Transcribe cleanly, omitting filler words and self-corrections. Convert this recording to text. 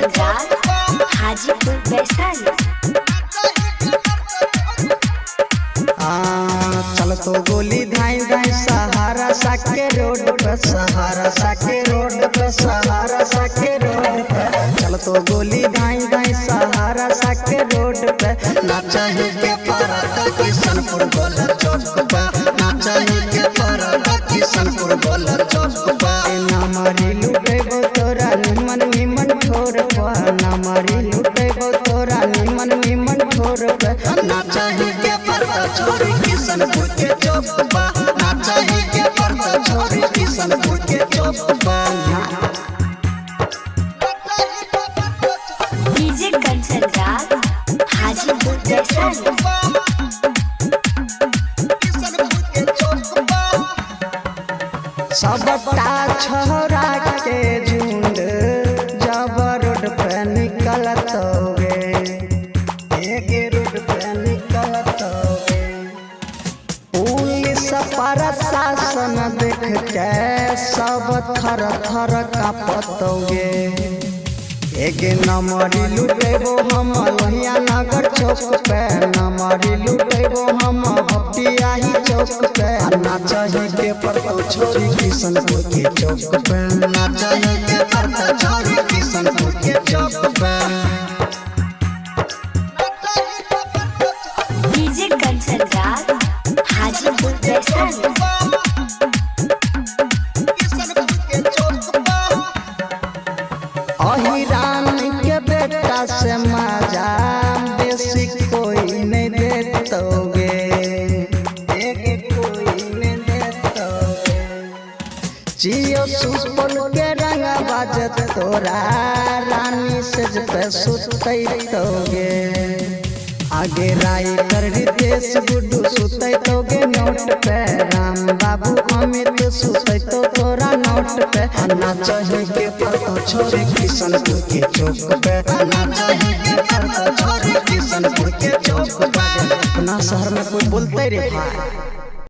कंचन राज, हाजीपुर, वैशाली। आ चल तो गोली धाई धाई सहारा साके रोड पे, सहारा साके रोड पे, सहारा साके रोड पे। चल तो गोली धाई धाई सहारा साके रोड पे। नाचही के पराता किशनपुर गोला चौक पे, नाचही के पराता किशनपुर गोला चौक पे। ना मारी लुटेबो तोरा निमन निमन ठोर पर, ना मारी लुटेबो तोरा निमन निमन ठोर पे। नाचही के पराता छोरी किशनपुर के चौक पे, नाचही के पराता छोरी किशनपुर के चौक पे। डीजे कंचन राज, हाजीपुर, वैशाली। सबटा छोरा के झुंड जब रोड पे निकलतोगे, एक रोड पे निकलतोगे। पुलिस प्रशासन देख के सब थर थर कांपतोगे। एक नमरी लुटेबो हम लोहिया नगर चौक पे, नमरी लुटेबो हम भपटियाही चौक पे। नाचही के पड़तो छोरी किशनपुर के चौक पे, नाचही के पड़तो छोरी किशनपुर के चौक पे। डीजे कंचन राज, हाजीपुर, वैशाली। अहिरान के बेटा से मजा बेसी कोई नहीं देतोगे, एक कोई नहीं देतोगे। जियो सुपल के रंग बाजत तोरा रानी सेज पे सुतैतोगे। आगे राइटर रितेश गुड्डू सुतैतोगे नोट पे, राम बाबू अमित सुतैतो तोरा नोट पे। नाचही के पड़तो छोरी किशनपुर के चौक पे, नाचही के पड़तो छोरी किशनपुर के चौक पे। अपना शहर में कोई बोलते रे भाई।